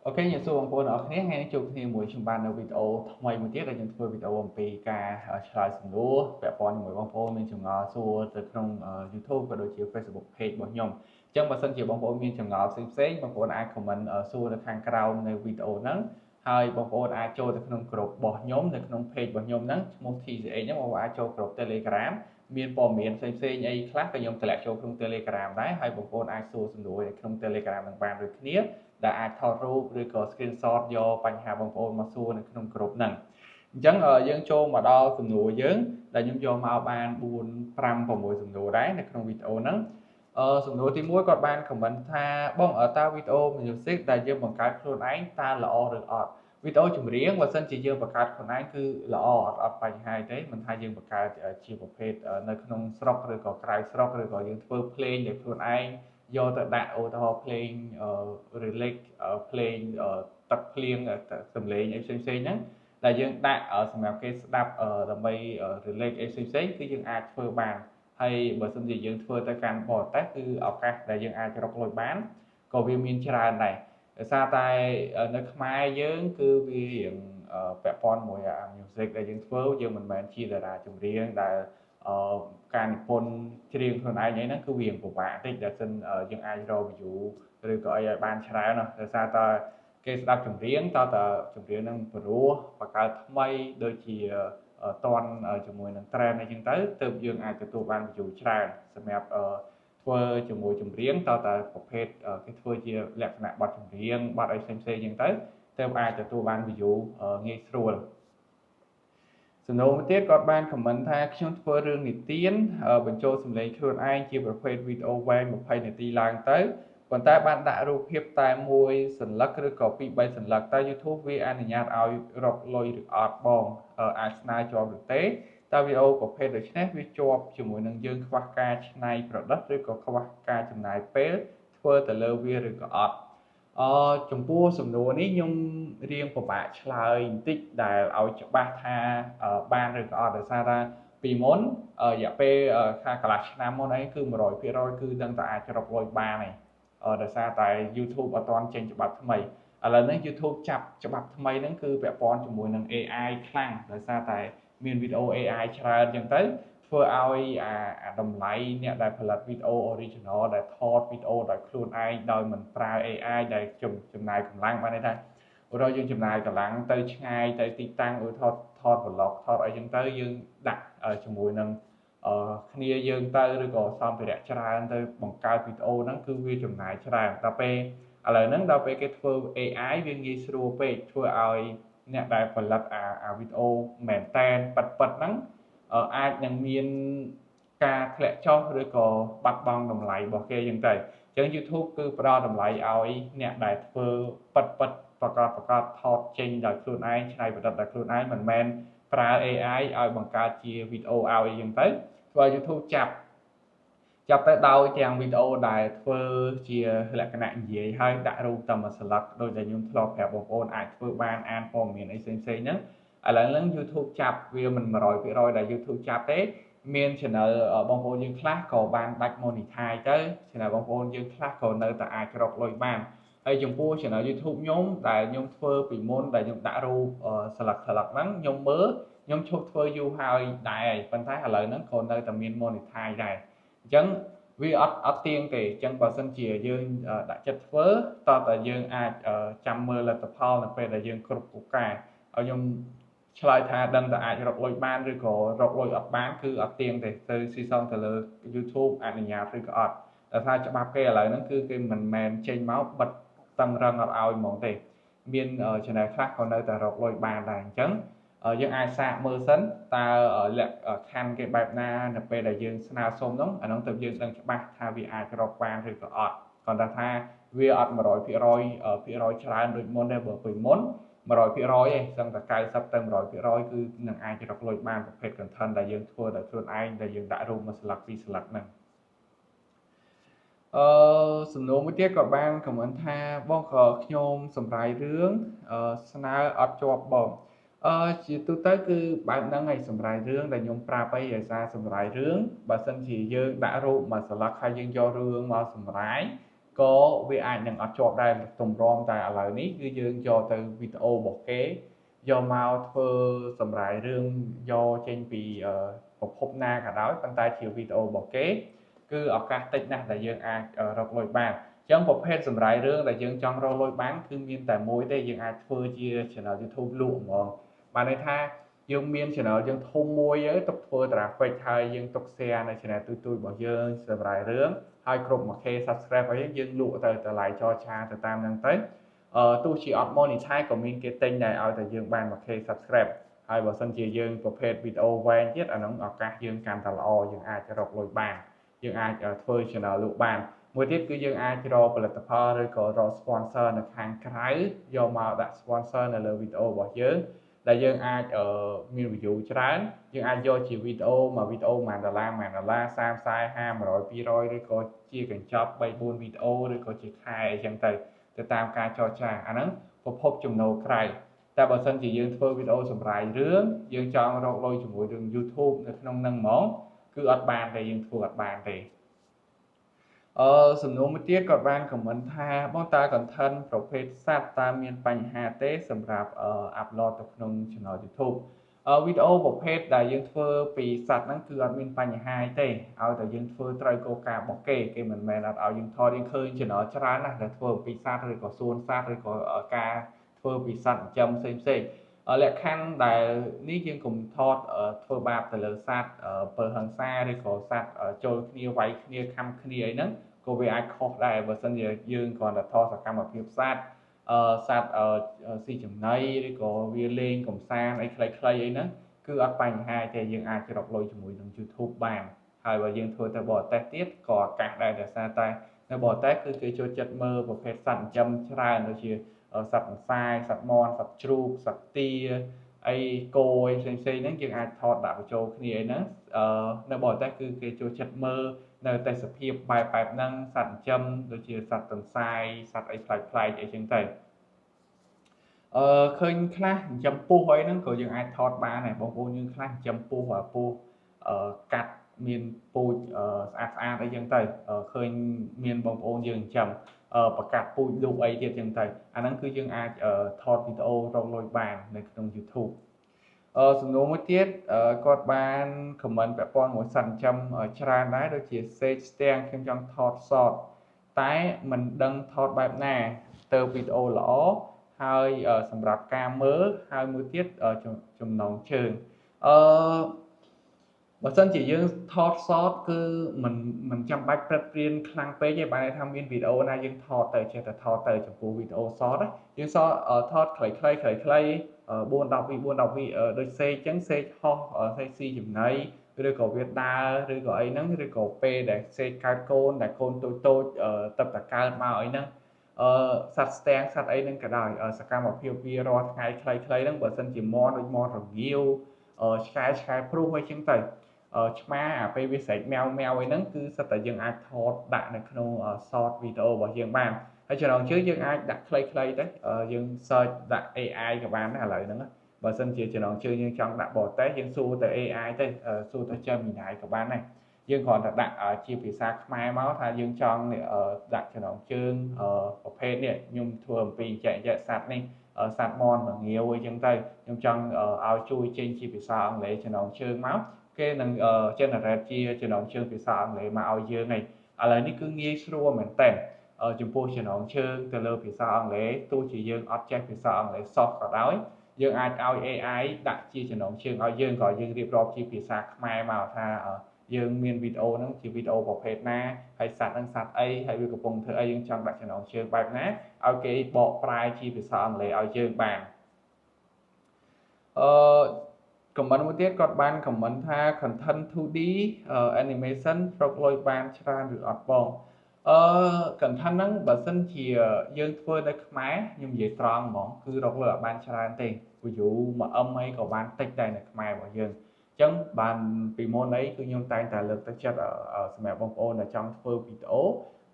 OK ជំរាបសួរបងប្អូនអរគ្នាថ្ងៃនេះជួបគ្នាមួយខ្ញុំបាននៅវីដេអូថ្មីមួយទៀតដែលខ្ញុំធ្វើវីដេអូអំពីការឆ្លើយសំណួរពាក់ព័ន្ធជាមួយបងប្អូនមានចម្ងល់សួរទៅក្នុង YouTube ក៏ដូចជា Facebook Page របស់ខ្ញុំអញ្ចឹងបើសិនជាបងប្អូនមានចម្ងល់ផ្សេងៗបងប្អូនអាច comment សួរនៅខាងក្រោមនៅវីដេអូហ្នឹងហើយបងប្អូនអាចចូលទៅក្នុងក្រុមរបស់ខ្ញុំនៅក្នុង page របស់ខ្ញុំហ្នឹងឈ្មោះ TCH ហ្នឹងបងប្អូនអាចចូលក្រុម Telegram មានព័ត៌មានផ្សេងៗអីខ្លះក៏ខ្ញុំតម្លាក់ចូលក្នុង Telegram ដែរហើយបងប្អូនអាចសួរសំណួរនៅក្នុង Telegram នឹងបានដូចគ្នាដែលអាចថតរូបឬក៏ screenshot យកបញ្ហាបងប្អូនមកសួរនៅក្នុងក្រុមហ្នឹងអញ្ចឹងយើងចូលមកដល់សំណួរយើងដែលខ្ញុំយកមកបាន4 5 6សំណួរដែរនៅក្នុងវីដេអូហ្នឹងអឺសំណួរទី1គាត់បាន comment ថាបងតើវីដេអូ music ដែលយើងបង្កើតខ្លួនឯងតើល្អឬអត់វីដេអូចម្រៀងបើសិនជាយើងបង្កើតខ្លួនឯងគឺល្អអត់បញ្ហាទេមិនថាយើងបង្កើតជាប្រភេទនៅក្នុងស្រុកឬក៏ក្រៅស្រុកឬក៏យើងធ្វើភ្លេងដោយខ្លួនឯងយកទៅដាក់ឧទាហរណ៍ភ្លេង relax ភ្លេងទឹកភ្លៀងសំឡេងអីផ្សេងៗហ្នឹងដែលយើងដាក់សម្រាប់គេស្ដាប់ដើម្បី relax អីផ្សេងៗគឺយើងអាចធ្វើបានហើយបើសិនជាយើងធ្វើទៅកាន់បរទេសគឺឱកាសដែលយើងអាចរកលុយបានក៏វាមានច្រើនដែរដោយសារតែនៅខ្មែរយើងគឺវារៀងពាក់ព័ន្ធមួយអា music ដែលយើងធ្វើយើងមិនមែនជាតារាចម្រៀងដែលការនិពន្ធច្រៀងខ្លួនឯងអីហ្នឹងគឺវាពិបាកតិចដែលសិនយើងអាចរក view ឬក៏អីឲ្យបានច្រើនណាដោយសារតែគេស្ដាប់ចម្រៀងតើតើចម្រៀងហ្នឹងព្រោះបង្កើតថ្មីដូចជាតន់ជាមួយនឹង trend អីចឹងទៅទើបយើងអាចទទួលបាន view ច្រើនសម្រាប់ធ្វើជាមួយចម្រៀងតើតើប្រភេទគេធ្វើជាលក្ខណៈបទចម្រៀងបទអីផ្សេងៗចឹងទៅទើបអាចទទួលបាន view ងាយស្រួលសំណួរមួយទៀតគាត់បាន comment ថាខ្ញុំធ្វើរឿងនិទានបញ្ចូលសំឡេងខ្លួនឯងជាប្រភេទវីដេអូវែង20នាទីឡើងទៅប៉ុន្តែបានដាក់រូបភាពតែមួយសន្លឹកឬក៏ពីរបីសន្លឹកតើ YouTube វាអនុញ្ញាតឲ្យរកលុយឬអត់បងអាចស្នើជាប់ឬទេតើវីដេអូប្រភេទដូចនេះវាជាប់ជាមួយនឹងយើងខ្វះការច្នៃប្រឌិតឬក៏ខ្វះការចំណាយពេលធ្វើទៅលើវាឬក៏អត់អឺចំពោះសំណួរនេះខ្ញុំរៀងពិបាកឆ្លើយបន្តិចដែលឲ្យច្បាស់ថាបានឬក៏អត់ដោយសារថាពីមុនរយៈពេលខាកន្លះឆ្នាំមុនអីគឺ100%គឺដឹងតែអាចរកលុយបានហើយដោយសារតែ YouTube អត់ទាន់ចេញច្បាប់ថ្មីឥឡូវនេះ YouTube ចាប់ច្បាប់ថ្មីហ្នឹងគឺពាក់ព័ន្ធជាមួយនឹង AI ខ្លាំងដោយសារតែមានវីដេអូ AI ច្រើនអញ្ចឹងទៅធ្វើឲ្យអាតម្លៃអ្នកដែលផលិតវីដេអូ original ដែលថតវីដេអូដោយខ្លួនឯងដោយមិនប្រើ AI ដែលចំណាយកម្លាំងបានន័យថាឧទាហរណ៍យើងចំណាយកម្លាំងទៅឆ្ងាយទៅទីតាំងឧទាហរណ៍ថត vlog ថតអីចឹងទៅយើងដាក់ជាមួយនឹងគ្នាយើងទៅឬក៏សម្ភារៈច្រើនទៅបង្កើតវីដេអូហ្នឹងគឺវាចំណាយច្រើនដល់ពេលឥឡូវហ្នឹងដល់ពេលគេធ្វើ AI វាងាយស្រួលពេកធ្វើឲ្យអ្នកដែលផលិតអាវីដេអូមែនតែនប៉ិតប៉ិតហ្នឹងអាចនឹងមានការធ្លាក់ចុះឬក៏បាត់បង់តម្លៃរបស់គេចឹងទៅអញ្ចឹង YouTube គឺផ្ដល់តម្លៃឲ្យអ្នកដែលធ្វើប៉ិតប៉ិតប្រកបប្រកបថតចេញដោយខ្លួនឯងច្នៃប្រឌិតដោយខ្លួនឯងមិនមែនប្រើ AI ឲ្យបង្កើតជាវីដេអូឲ្យអញ្ចឹងទៅធ្វើឲ្យ YouTube ចាប់ចាប់ទៅដោយទាំងវីដេអូដែលធ្វើជាលក្ខណៈនិយាយហើយដាក់រូបតែមួយស្លឹកដោយដែលខ្ញុំធ្លាប់ប្រាប់បងប្អូនអាចធ្វើបានអានព័ត៌មានអីផ្សេងៗហ្នឹងឥឡូវហ្នឹង YouTube ចាប់វាមិន100%ដែល YouTube ចាប់ទេមាន channel បងប្អូនយើងខ្លះក៏បានដាច់ monetize ទៅ channel បងប្អូនយើងខ្លះក៏នៅតែអាចរកលុយបានហើយចំពោះ channel YouTube ខ្ញុំដែលខ្ញុំធ្វើពីមុនដែលខ្ញុំដាក់រូបស្លឹកស្លឹកហ្នឹងខ្ញុំមើលខ្ញុំឈប់ធ្វើយូរហើយដែរប៉ុន្តែឥឡូវហ្នឹងក៏នៅតែមាន monetize ដែរអញ្ចឹងវាអត់ទៀងទេអញ្ចឹងបើសិនជាយើងដាក់ចិត្តធ្វើតើតើយើងអាចចាំមើលលទ្ធផលនៅពេលដែលយើងគ្រប់ឱកាសឲ្យខ្ញុំឆ្លើយថាដឹងតែអាចរកលុយបានឬក៏រកលុយអត់បានគឺអត់ទៀងទេទៅស៊ីសងទៅលើ YouTube អនុញ្ញាតឬក៏អត់តែថាច្បាប់គេឥឡូវហ្នឹងគឺគេមិនមែនចេញមកបិទតឹងរឹងអត់ឲ្យហ្មងទេមាន channel ខ្លះក៏នៅតែរកលុយបានដែរអញ្ចឹងយើងអាចសាកមើលសិនតើលក្ខខណ្ឌគេបែបណានៅពេលដែលយើងស្នើសុំនោះអានោះទៅយើងដឹងច្បាស់ថាវាអាចរកបានឬក៏អត់គ្រាន់តែថាវាអត់100%ភាគរយច្រើនដូចមុនទេបើពីមុន100%ឯងសឹងតែ90ទៅ100%គឺនឹងអាចរកលុយបានប្រភេទ content ដែលយើងធ្វើដោយខ្លួនឯងដែលយើងដាក់រូបមួយស្លឹកពីរស្លឹកហ្នឹងអឺសំណួរមួយទៀតក៏បាន comment ថាបងក៏ខ្ញុំសម្រាយរឿងស្នើអត់ជាប់បងអឺជាទូទៅគឺបែបហ្នឹងឯងសម្រាយរឿងដែលខ្ញុំប្រាប់អីដោយសារសម្រាយរឿងបើសិនជាយើងដាក់រូបមួយស្លឹកហើយយើងយករឿងមកសម្រាយ ក៏វាអាចនឹងអត់ជាប់ដែរទម្រាំតែឥឡូវនេះគឺយើងយកទៅវីដេអូរបស់គេយកមកធ្វើសម្រាយរឿងយកចេញពីប្រភពណាក៏ដោយប៉ុន្តែជាវីដេអូរបស់គេគឺឱកាសតិចណាស់ដែលយើងអាចរកលុយបានអញ្ចឹងប្រភេទសម្រាយរឿងដែលយើងចង់រកលុយបានគឺមានតែមួយទេយើងអាចធ្វើជា channel YouTube លក់ហ្មងបានន័យថាយើងមាន channel យើងធំមួយទៅទុកធ្វើ traffic ហើយយើងទុក share នៅ channel ទូចៗរបស់យើងសម្រាយរឿងហើយគ្រប់ 1K subscribe ហើយយើងលក់ទៅតម្លៃចរចាទៅតាមហ្នឹងទៅទោះជាអត់ monetize ក៏មានគេទិញដែរឲ្យតែយើងបាន 1K subscribe ហើយបើសិនជាយើងប្រភេទវីដេអូវែងទៀតអាហ្នឹងឱកាសយើងកាន់តែល្អយើងអាចរកលុយបានយើងអាចធ្វើ channel លក់បានមួយទៀតគឺយើងអាចរកផលិតផលឬក៏រក sponsor នៅខាងក្រៅយកមកដាក់ sponsor នៅលើវីដេអូរបស់យើងដែលយើងអាចមាន view ច្រើនយើងអាចយកជាវីដេអូមួយវីដេអូ1ដុល្លារ1ដុល្លារ30 40 50 100 200ឬក៏ជាកញ្ចប់3 4វីដេអូឬក៏ជាខែអីចឹងទៅទៅតាមការចរចាអាហ្នឹងប្រភពចំណូលក្រៅតែបើសិនជាយើងធ្វើវីដេអូសម្រាយរឿងយើងចង់រកលុយជាមួយរឿង YouTube នៅក្នុងហ្នឹងហ្មងគឺអត់បានទេយើងធ្វើអត់បានទេសំណួរមួយទៀតគាត់បាន comment ថាបងតើ content ប្រភេទសត្វតើមានបញ្ហាទេសម្រាប់ upload ទៅក្នុង channel YouTube វីដេអូប្រភេទដែលយើងធ្វើពីសត្វហ្នឹងគឺអត់មានបញ្ហាទេឲ្យតែយើងធ្វើត្រូវគោលការណ៍របស់គេគេមិនមែនអត់ឲ្យយើងថតយើងឃើញ channel ច្រើនណាស់ដែលធ្វើអំពីសត្វឬក៏សួនសត្វឬក៏ការធ្វើពីសត្វចិញ្ចឹមផ្សេងផ្សេងលក្ខខណ្ឌដែលនេះយើងកុំថតធ្វើបាបទៅលើសត្វអំពើហិង្សាឬក៏សត្វចូលគ្នាវាយគ្នាខំគ្នាអីហ្នឹងក៏វាអាចខុសដែរបើសិនជាយើងគ្រាន់តែថតសកម្មភាពសត្វសត្វស៊ីចំណីឬក៏វាលេងកំសាន្តអីខ្លីៗអីហ្នឹងគឺអត់បញ្ហាទេយើងអាចរកលុយជាមួយនឹង YouTube បានហើយបើយើងធ្វើទៅបរទេសទៀតក៏ឱកាសដែរដោយសារតែនៅបរទេសគឺគេចូលចិត្តមើលប្រភេទសត្វចិញ្ចឹមច្រើនដូចជាសត្វអន្សាយសត្វមាន់សត្វជ្រូកសត្វទាអីគោអីផ្សេងៗហ្នឹងយើងអាចថតដាក់បញ្ចូលគ្នាអីហ្នឹងនៅបរទេសគឺគេចូលចិត្តមើលនៅទេសភាពបែបហ្នឹងសត្វចិញ្ចឹមដូចជាសត្វទន្សាយសត្វអីប្លែកៗអីចឹងទៅឃើញខ្លះចិញ្ចឹមពស់អីហ្នឹងក៏យើងអាចថតបានដែរបងប្អូនយើងខ្លះចិញ្ចឹមពស់ពស់កាត់មានពូជស្អាតស្អាតអីចឹងទៅឃើញមានបងប្អូនយើងចិញ្ចឹមប្រកាសពូជលក់អីទៀតចឹងទៅអាហ្នឹងគឺយើងអាចថតវីដេអូរកលុយបាននៅក្នុង YouTube សំណួរមួយទៀតគាត់បាន comment ពាក់ព័ន្ធមួយសត្វចិញ្ចឹមច្រើនដែរដូចជាសេកស្ទាំងខ្ញុំចង់ថតសតតែមិនដឹងថតបែបណាទៅវីដេអូល្អហើយសម្រាប់ការមើលហើយមួយទៀតចំណងជើងបើសិនជាយើងថតសតគឺមិនចាំបាច់ព្រឹតព្រានខ្លាំងពេកទេបានន័យថាមានវីដេអូណាយើងថតទៅចេះតែថតទៅចំពោះវីដេអូសតយើងសតថតខ្លីៗខ្លីៗ4 10វិ4 10វិដូចសេកចឹងសេកហោះសេកស៊ីចំណីឬក៏វាដើរឬក៏អីហ្នឹងឬក៏ពេលដែលសេកកើតកូនដែលកូនតូចតូចទឹកតកើតមកអីហ្នឹងសត្វស្ទាំងសត្វអីហ្នឹងក៏ដោយសកម្មភាពវារាល់ថ្ងៃខ្លីៗហ្នឹងបើសិនជាមាន់ដូចមាន់រងាវឆ្កែឆ្កែព្រុសអីចឹងទៅឆ្មាអាពេលវាស្រែកម៉ាវម៉ាវអីហ្នឹងគឺសិតតែយើងអាចថតដាក់នៅក្នុង short វីដេអូរបស់យើងបានហើយចំណងជើងយើងអាចដាក់ខ្លីៗទៅយើង search ដាក់ AI ក៏បានដែរឥឡូវហ្នឹងបើសិនជាចំណងជើងយើងចង់ដាក់បរទេសយើងសួរទៅ AI ទៅសួរទៅ Gemini ក៏បានដែរយើងគ្រាន់តែដាក់ជាភាសាខ្មែរមកថាយើងចង់ដាក់ចំណងជើងប្រភេទនេះខ្ញុំធ្វើអំពីចែកសត្វនេះសត្វមាន់ងាវអីចឹងទៅខ្ញុំចង់ឲ្យជួយចេញជាភាសាអង់គ្លេសចំណងជើងមកគេនឹង generate ជាចំណងជើងភាសាអង់គ្លេសមកឲ្យយើងឯងឥឡូវនេះគឺងាយស្រួលមែនតើចំពោះចំណងជើងទៅលើភាសាអង់គ្លេសទោះជាយើងអត់ចេះភាសាអង់គ្លេសសោះក៏ដោយយើងអាចឲ្យ AI ដាក់ជាចំណងជើងឲ្យយើងក៏យើងរៀបរាប់ជាភាសាខ្មែរមកថាយើងមានវីដេអូហ្នឹងជាវីដេអូប្រភេទណាហើយសត្វហ្នឹងសត្វអីហើយវាកំពុងធ្វើអីយើងចង់ដាក់ចំណងជើងបែបណាឲ្យគេបកប្រែជាភាសាអង់គ្លេសឲ្យយើងបានcomment មួយទៀតគាត់បាន comment ថា content 2D animation រកលុយបានច្រើនឬអត់បង content ហ្នឹងបើសិនជាយើងធ្វើនៅខ្មែរខ្ញុំនិយាយត្រង់ហ្មងគឺរកលុយអត់បានច្រើនទេ view មួយ M អីក៏បានតិចដែរនៅខ្មែររបស់យើងអញ្ចឹងបានពីមុនអីគឺខ្ញុំតែងតែលើកទឹកចិត្តសម្រាប់បងប្អូនដែលចង់ធ្វើវីដេអូ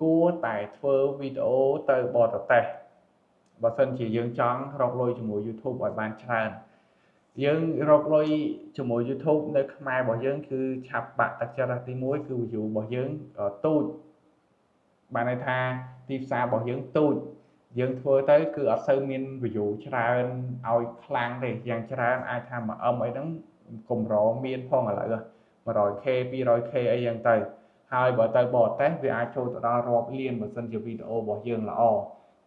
គួរតែធ្វើវីដេអូទៅបរទេសបើសិនជាយើងចង់រកលុយជាមួយ YouTube ឲ្យបានច្រើនយើងរកលុយជាមួយ YouTube នៅខ្មែររបស់យើងគឺឆាប់បាក់ទឹកចិត្តទី1គឺ view របស់យើងទូច បានន័យថាទីផ្សាររបស់យើងទូចយើងធ្វើទៅគឺអត់សូវមាន view ច្រើនឲ្យខ្លាំងទេយ៉ាងច្រើនអាចថា 1M អីហ្នឹងកម្រមានផងឥឡូវ 100K 200K អីយ៉ាងទៅហើយបើទៅបរទេសវាអាចចូលទៅដល់រាប់លានបើសិនជាវីដេអូរបស់យើងល្អ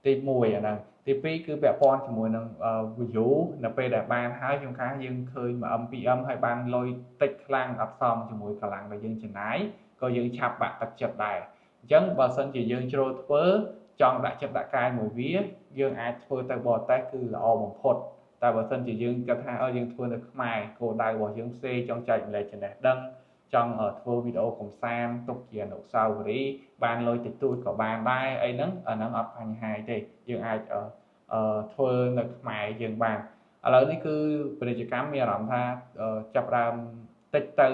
ទី1អាហ្នឹងទី2គឺពាក់ព័ន្ធជាមួយនឹង view នៅពេលដែលបានហើយជួនកាលយើងឃើញ 1M 2M ហើយបានលុយតិចខ្លាំងអត់សមជាមួយកម្លាំងដែលយើងចំណាយក៏យើងឆាប់បាក់ទឹកចិត្តដែរអញ្ចឹងបើសិនជាយើងជ្រុលធ្វើចង់ដាក់ចិត្តដាក់កាយមួយវាយើងអាចធ្វើទៅបរទេសគឺល្អបំផុតតែបើសិនជាយើងគិតថាយើងធ្វើនៅខ្មែរគោលដៅរបស់យើងផ្សេងចង់ចែកម្លែកចំណេះដឹងចង់ធ្វើវីដេអូកំសាន្តទុកជាអនុស្សាវរីយ៍បានលុយតិចតួចក៏បានដែរអីហ្នឹងអាហ្នឹងអត់បញ្ហាទេយើងអាចធ្វើនៅខ្មែរយើងបានឥឡូវនេះគឺពាណិជ្ជកម្មមានអារម្មណ៍ថាចាប់ផ្ដើមតិចទៅ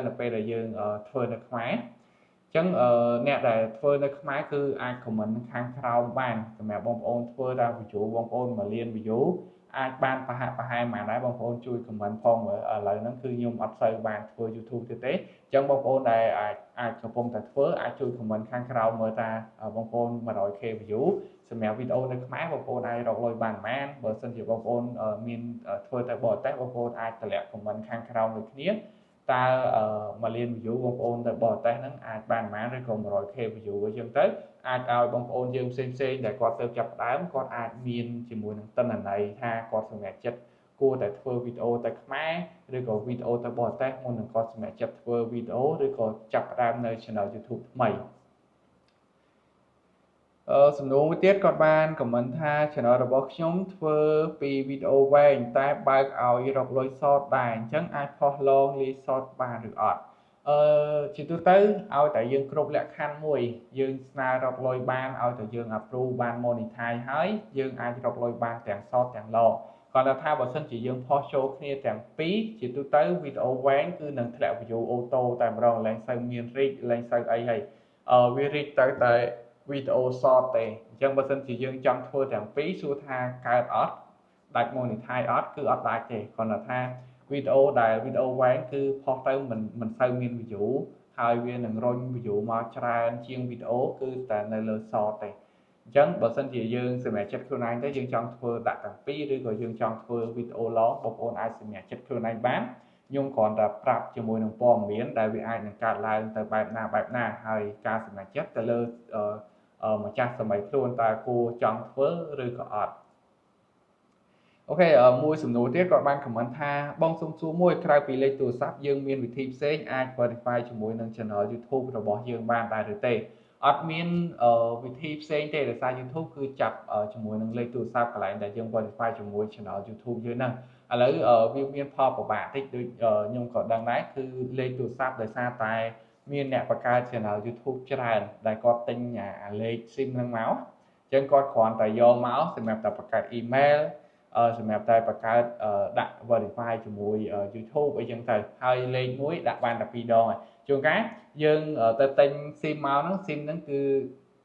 នៅពេលដែលយើងធ្វើនៅខ្មែរអញ្ចឹងអ្នកដែលធ្វើនៅខ្មែរគឺអាច comment ខាងក្រោមបានសម្រាប់បងប្អូនធ្វើតាម view បងប្អូន1លាន view អាចបានប្រហាក់ប្រហែលមកដែរបងប្អូនជួយ comment ផងមើលឥឡូវហ្នឹងគឺខ្ញុំអត់សូវបានធ្វើ YouTube ទៀតទេអញ្ចឹងបងប្អូនដែលអាចកំពុងតែធ្វើអាចជួយ comment ខាងក្រោមមើលថាបងប្អូន 100K view សម្រាប់វីដេអូនៅខ្មែរបងប្អូនអាចរកលុយបានប៉ុន្មានបើសិនជាបងប្អូនមានធ្វើទៅបរទេសបងប្អូនអាចតម្លាក់ comment ខាងក្រោមដូចគ្នាតើ1លាន view បងប្អូនទៅបរទេសហ្នឹងអាចបានប៉ុន្មានឬក៏ 100K view អញ្ចឹងទៅអាចឲ្យបងប្អូនយើងផ្សេងៗដែលគាត់ទៅចាប់ផ្ដើមគាត់អាចមានជាមួយនឹងទិន្នន័យថាគាត់សម្រេចចិត្តគួរតែធ្វើវីដេអូទៅខ្មែរឬក៏វីដេអូទៅបរទេសមុននឹងគាត់សម្រេចចិត្តធ្វើវីដេអូឬក៏ចាប់ផ្ដើមនៅ channel YouTube ថ្មីសំណួរមួយទៀតគាត់បាន comment ថា channel របស់ខ្ញុំធ្វើពីវីដេអូវែងតែបើកឲ្យរកលុយ short ដែរអញ្ចឹងអាចផុស long លាយ short បានឬអត់ជាទូទៅឲ្យតែយើងគ្រប់លក្ខខណ្ឌមួយយើងស្នើរកលុយបានឲ្យតែយើង approve បាន monetize ហើយយើងអាចរកលុយបានទាំង short ទាំង long គាត់ថាបើសិនជាយើងផុសចូលគ្នាទាំងពីរជាទូទៅវីដេអូវែងគឺនឹងធ្លាក់ view auto តែម្ដងឡើងសូវមាន reach ឡើងសូវអីហើយវា reach ទៅតែវីដេអូ short ទេអញ្ចឹងបើសិនជាយើងចង់ធ្វើទាំងពីរសួរថាកើតអត់ដាច់ monetize អត់គឺអត់ដាច់ទេគ្រាន់តែថាវីដេអូដែលវីដេអូវែងគឺផុសទៅមិនសូវមាន view ហើយវានឹងរុញ view មកច្រើនជាងវីដេអូគឺតែនៅលើ short ទេអញ្ចឹងបើសិនជាយើងសម្រេចចិត្តខ្លួនឯងទៅយើងចង់ធ្វើដាក់ទាំងពីរឬក៏យើងចង់ធ្វើវីដេអូ long បងប្អូនអាចសម្រេចចិត្តខ្លួនឯងបានខ្ញុំគ្រាន់តែប្រាប់ជាមួយនឹងព័ត៌មានដែលវាអាចនឹងកើតឡើងទៅបែបណាបែបណាហើយការសម្រេចចិត្តទៅលើម្ចាស់សម័យខ្លួនតើគួរចង់ធ្វើឬក៏អត់OK មួយសំណួរទៀតគាត់បាន comment ថាបងសុំសួរមួយក្រៅពីលេខទូរស័ព្ទយើងមានវិធីផ្សេងអាច verify ជាមួយនឹង channel YouTube របស់យើងបានដែរឬទេអត់មានវិធីផ្សេងទេដោយសារ YouTube គឺចាប់ជាមួយនឹងលេខទូរស័ព្ទកន្លែងដែលយើង verify ជាមួយ channel YouTube យើងហ្នឹងឥឡូវវាមានផលពិបាកតិចដូចខ្ញុំក៏ដឹងដែរគឺលេខទូរស័ព្ទដោយសារតែមានអ្នកបង្កើត channel YouTube ច្រើនដែលគាត់ទិញអាលេខ SIM ហ្នឹងមកអញ្ចឹងគាត់គ្រាន់តែយកមកសម្រាប់តែបង្កើត email សម្រាប់តែបង្កើតដាក់ verify ជាមួយ YouTube អីចឹងទៅហើយលេខមួយដាក់បានតែ2ដងហើយជួនកាលយើងទៅទិញ SIM មកហ្នឹង SIM ហ្នឹងគឺ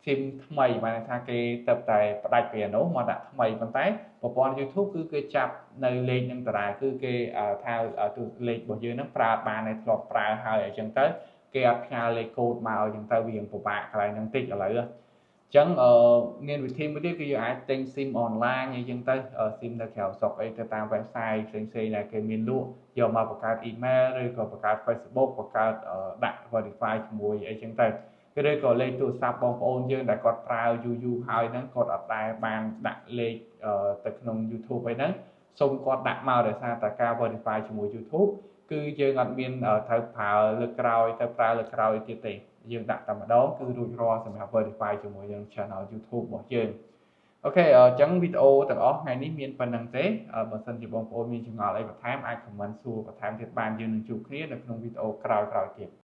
SIM ថ្មីបានថាគេទៅតែផ្ដាច់ពីអានោះមកដាក់ថ្មីប៉ុន្តែប្រព័ន្ធ YouTube គឺគេចាប់នៅលេខហ្នឹងដដែលគឺគេថាលេខរបស់យើងហ្នឹងប្រើបានហើយធ្លាប់ប្រើហើយអញ្ចឹងទៅគេអត់ផ្ញើលេខកូដមកអញ្ចឹងទៅវាពិបាកកន្លែងហ្នឹងតិចឥឡូវអញ្ចឹងមានវិធីមួយទៀតគឺយើងអាចទិញ SIM online អីចឹងទៅ SIM នៅក្រៅស្រុកអីទៅតាម website ផ្សេងៗដែលគេមានលក់យកមកបង្កើត email ឬក៏បង្កើត Facebook បង្កើតដាក់ verify ជាមួយអីចឹងទៅឬក៏លេខទូរស័ព្ទបងប្អូនយើងដែលគាត់ប្រើយូរយូរហើយហ្នឹងគាត់អត់ដែលបានដាក់លេខទៅក្នុង YouTube អីហ្នឹងសូមគាត់ដាក់មកដោយសារតែការ verify ជាមួយ YouTube គឺយើងអត់មានត្រូវប្រើលើកក្រោយទៅប្រើលើកក្រោយទៀតទេយើងដាក់តែម្ដងគឺរួចរាល់សម្រាប់ verify ជាមួយនឹង channel YouTube របស់យើង OK អញ្ចឹងវីដេអូទាំងអស់ថ្ងៃនេះមានប៉ុណ្្នឹងទេបើសិនជាបងប្អូនមានចម្ងល់អីបន្ថែមអាច comment សួរបន្ថែមទៀតបានយើងនឹងជួបគ្នានៅក្នុងវីដេអូក្រោយៗទៀត។